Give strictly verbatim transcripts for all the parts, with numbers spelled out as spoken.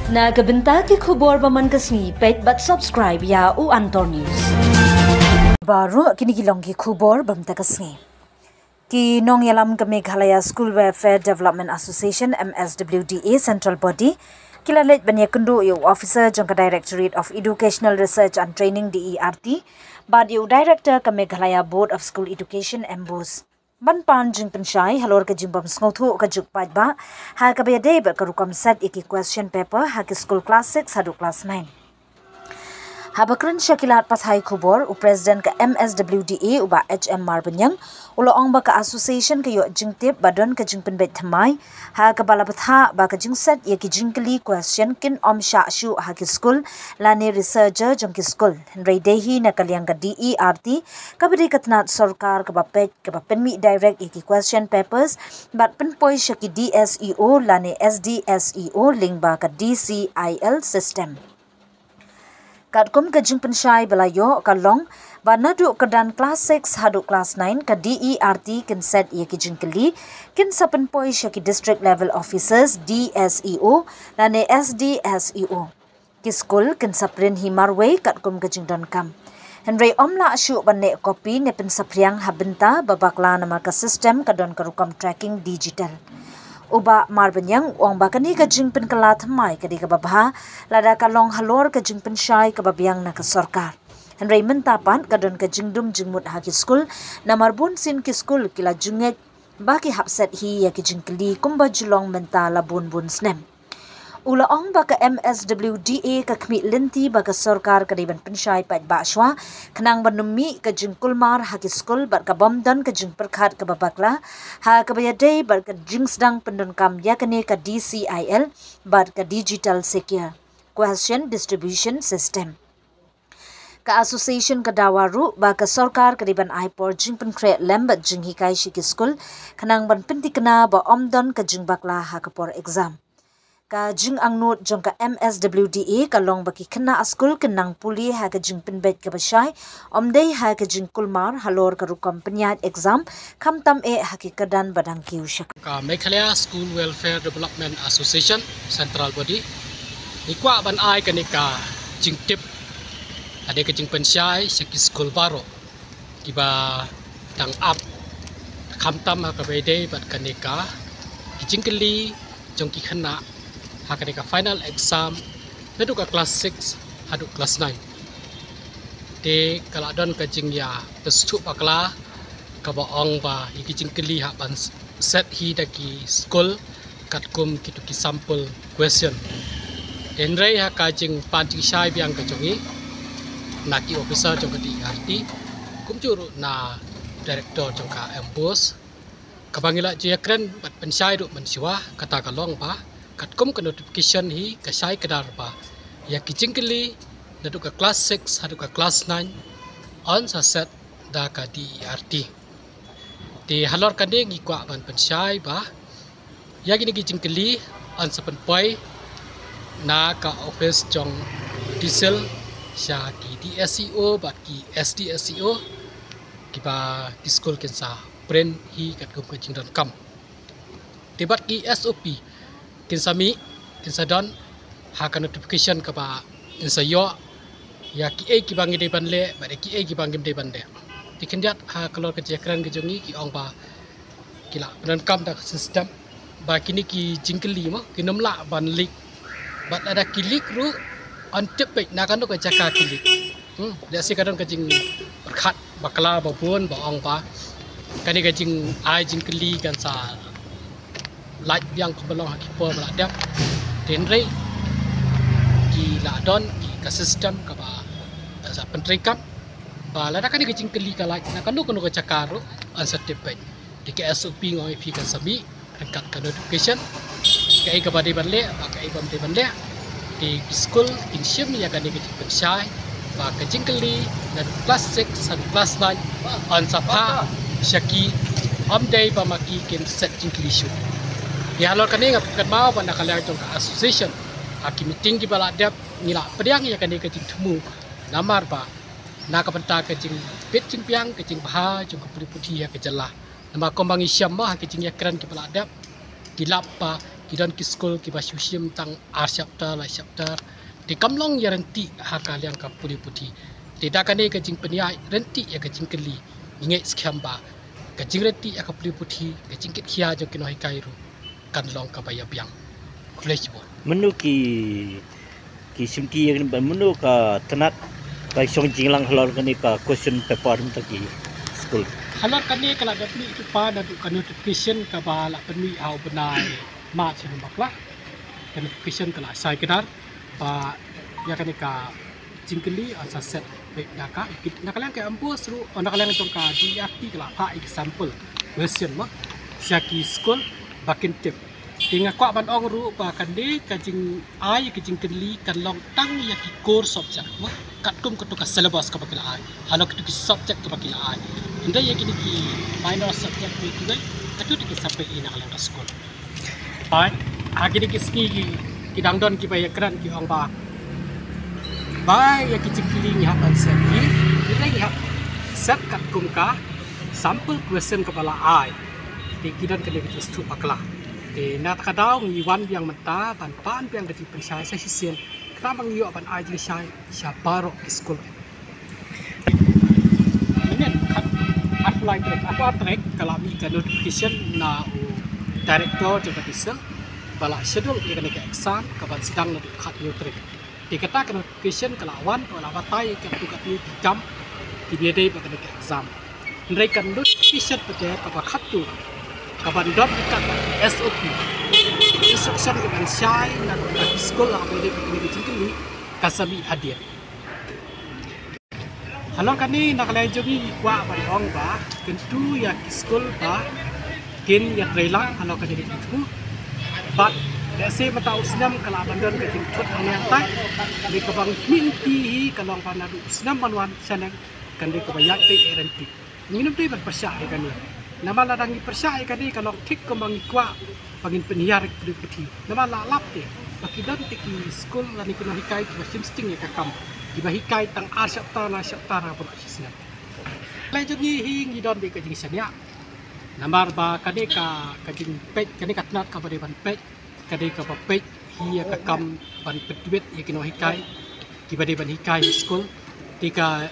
Na ka bynta ki khubor ba man ka sngi, peit bad subscribe ïa u Antor News. Baroh kine ki long ki khubor ba man ka sngi. Ki nongïalam ka Meghalaya School Welfare Development Association, M S W D A, Central Body, ki la leit ban ïakynduh ïa u officer jong ka Directorate of Educational Research and Training, D E R T, bad ïa u Director ka Meghalaya Board of School Education, MBOSE, ban pan jingpynshai halor ka jingbym sngewthuh ka juk paidbah ha kaba ïadei bad ka rukom set ïa ki question paper ha ki skul klas six haduh klas nine. Haba kren sha ki lad pathai khubor, u President ka M S W D A, u Bah H M Marbaniang, u la ong ba ka association ka ïoh jingtip ba don ka jingpynbeit thymmai ha kaba la bthah ba ka jingset ïa ki jingkylli question kin ym shah shuh ha ki skul lane researcher jong ki skul. Hynrei dei hi na ka liang ka D E R T, kaba dei ka tnat sorkar kaba peit, kaba pynmih direct ïa ki question papers bad pynpoi sha ki D S E O lane S D S E O lyngba ka D C I L system. Katkum ka jingpynshai ba la ïoh, ka long ba naduh kyrdan klas six haduh klas nine, ka D E R T kin set ïa ki jingkylli, kin sa pynpoi sha ki district level officers, D S E O lane S D S E O. Ki skul kin sa print hi marwei katkum ka jingdonkam. Hynrei ym lah shuh ban leh copy ne pynsaphriang ha bynta ba bakla namar ka system ka don ka rukom tracking digital. U Bah Marbaniang u ong ba kane ka jingpynkylla thymmai ka dei kaba bha lada ka long halor ka jingpynshai kaba biang na ka sorkar. Hynrei mynta pat ka don ka jingdum jingmut ha ki skul namar bunsien ki skul ki la ju ngeit ba ki hap set hi ïa ki jingkylli kumba ju long mynta la bun bun snem. U la ong ba ka M S W D A ka khmih lynti ba ka sorkar ka dei ban pynshai paidbah shuwa khnang ban ym mih ka jingkulmar ha ki skul bad ka bym don ka jingpyrkhat kaba bakla ha kaba ïadei bad ka jingsdang pyndonkam ïa kane ka D C I L bad ka digital secure question distribution system. Ka association ka dawa ruh ba ka sorkar ka dei ban ai por jingpynkhreh lem bad jinghikai sha ki skul khnang ban pynthikna ba ym don ka jingbakla ha ka por exam. Ka jingangnud jong ka M S W D A ka long ba ki khynnah skul kin nang pule ha ka jingpynbeit kaba shai, ym dei ha ka jingkulmar halor ka rukom pynïaid exam, khamtam eh ha ki kyrdan ba dang kiew sha. Ka Meghalaya School Welfare Development Association, Central Body, ngi kwah ban ai kane ka jingtip, kane ka jingpynshai sha ki skul baroh kiba dang ap, khamtam ha kaba ïadei bad kane ka, ki jingkylli jong ki khynnah ha kane ka final exam naduh ka klas six haduh klas nine. Te ka la don ka jingïapynshitom bakla kaba ong ba ïa ki jingkylli hap ban set hi da ki skul katkum kito ki sample question. Hynrei ha ka jingpan jingshai biang ka jong ngi na ki officer jong ka D E R T, kumjuh ruh na director jong ka MBOSE, kaba ngi la ju ïakren bad pynshai ruh mynshuwa, kata ka long ba katkum ka notification hi ka shai kdar ba ïa ki jingkylli naduh ka klas six haduh ka klas nine yn sa set da ka D E R T. Te halor kane ngi kwah ban pynshai ba ïa kine ki jingkylli yn sa pynpoi na ka office jong D C I L sha ki D S E O bad ki S D S E O, kiba ki skul kin sa print hi katkum ka jingdonkam. Te bad ki S O P kin sa mih, kin sa don ha ka notification kaba yn sa ïoh ïa kiei kiba ngi dei ban leh bad ïa kiei kiba ngim dei ban leh. Te khyndiat halor ka jingkren ka jong ngi, ki ong ba ki la pyndonkam da ka system ba kine ki jingkylli mo kin ym lah ban leak. Bad lada ki leak ruh yn tip beit na kano ka jaka ki leak. Hmm, lehse ka don ka jingpyrkhat bakla ba bun ba ong ba kane ka jingai jingkylli kan sa lait biang kumba long ha ki por ba la dep. Hynrei ki la don ki ka system kaba sa pyntreikam ba lada kane ka jingkylli ka lait na kano kano ka jaka ruh yn sa tip beit. Te ka S O P nga ong ïa phi kan sa mih ryngkat ka notification, kaei kaba dei ban leh bad kaei bym dei ban leh. Te ki skul kin shim ïa kane ka jingpynshai ba ka jingkylli naduh klas six haduh klas nine yn sa phah sha ki, ym dei ba ma ki kin set jingkylli shuh. Te halor kane nga kynmaw ba na ka liang jong ka association ha ki meeting kiba la dep ngi la pdiang ïa kane ka jingthmu namar ba na ka bynta ka jingbit jingbiang, ka jingbha jong ka pule puthi ha ka jylla. Namar kumba ngi shem mo ha ki jingïakren kiba la dep, ki lap ba Ki don ki skul kiba shu shim tang ar chapter, lai chapter. Te kam long ïa ryntih ha ka liang ka pule puthi. Te da kane ka jingpynïaid ryntih ïa ka jingkylli, ngi ngeit skhem ba ka jingryntih ïa ka pule puthi, ka jingkit khia jong ki nonghikai ruh kan long kaba ïa biang. Khublei shibun. Mynno ki ki shimti ïa kane, ba mynno ka tnat ka shong jinglang halor kane ka question paper mynta ki skul? Halor kane ka la dep mih lypa naduh ka notification kaba la pynmih ha u bnai March ha bakla. Ka notification ka la shai kdar ba ïa kane ka jingkylli yn sa set beit da ka, na ka liang ka M O S ruh, na ka liang jong ka D R T ka la phah ïa ki sample question mo sha ki skul ba kin tip. Te nga kwah ban ong ruh ba kane ka jingai ka jingkylli kan long tang ïa ki core subject mo, katkum kato ka syllabus kaba ki la ai, halor kito ki subject kaba ki la ai. Hynrei ïa kine ki minor subject kiwei kiwei, kato te ki sa peit ïa na ka liang ka skul. Bad ha kine ki sngi ki, ki dang don kiba ïakren ki ong ba, ba ïa ki jingkylli ngi hap ban set, ngi, ngi hap set katkum ka sample question kaba la ai. Te ki don kane ka jingsngewthuh bakla. Te na kata ka daw ngi wan biang mynta ban pan biang ka jingpynshai sa shisien, khnang ba ngin ïoh ban ai jingshai sha baroh ki skul. Mynnin khat, arphew lai tarik, arphew ar tarik ka la mih ka notification na u director jong ka district ba la schedule ïa kane ka exam kaban sdang naduh khathynñiew tarik. Te kata ka notification ka la wan, ka la batai ïa katto katne ki kam kiba ïadei bad kane ka exam. Hynrei ka notification pat kaba khatduh kaban don ïa ka S O P, instruction kaban shai na ka skul ha kaba ïadei bad kane ka jingkylli, ka sa mih hadien. Halor kane na ka liang jong ngi ngi kwah ban ong ba kyntu ïa ki skul ba kin ïatreilang halor kane ka jingthmu. Bad lehse mynta u snem ka la ban don ka jingthut hangne hangtai. Kane kaba ngi khmih lynti hi ka long ba naduh u snem ban wan shaneng kan dei kaba ïaid beit ïa ryntih. Ngim dei ban pyrshah ïa kane. Namar lada ngi pyrshah ïa kane ka long thik kumba ngi kwah ba ngin pynhiar ïa ki pule puthi. Namar la lap te ba ki don te ki skul lane ki nonghikai kiba shim sting ïa ka kam, kiba hikai tang ar chapter, lai chapter ha baroh shi snem. Lei jong ngi hi ngi don beit ka jingshaniah. Namar ba kane ka, ka jingpeit, kane ka tnat kaba dei ban peit, ka dei kaba peit hi ïa ka kam ban pyntbit ïa ki nonghikai kiba dei ban hikai ha skul. Te ka,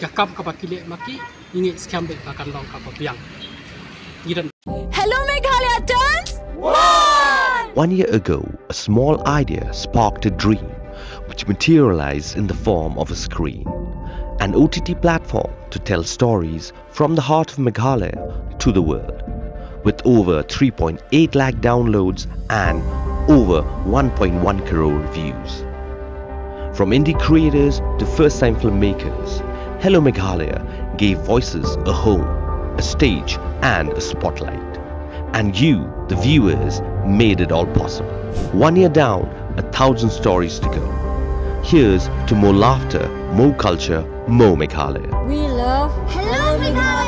ka kam kaba ki leh ma ki, ngi ngeit skhem beit ba kan long kaba biang. Ngi don. Hello Meghalaya turns one! One year ago, a small idea sparked a dream which materialized in the form of a screen, an O T T platform to tell stories from the heart of Meghalaya to the world, with over three point eight lakh downloads and over one point one crore views. From indie creators to first time filmmakers, Hello Meghalaya gave voices a home, a stage, and a spotlight. And you, the viewers, made it all possible. One year down, a thousand stories to go. Here's to more laughter, more culture, more Meghalaya. We love Hello Meghalaya!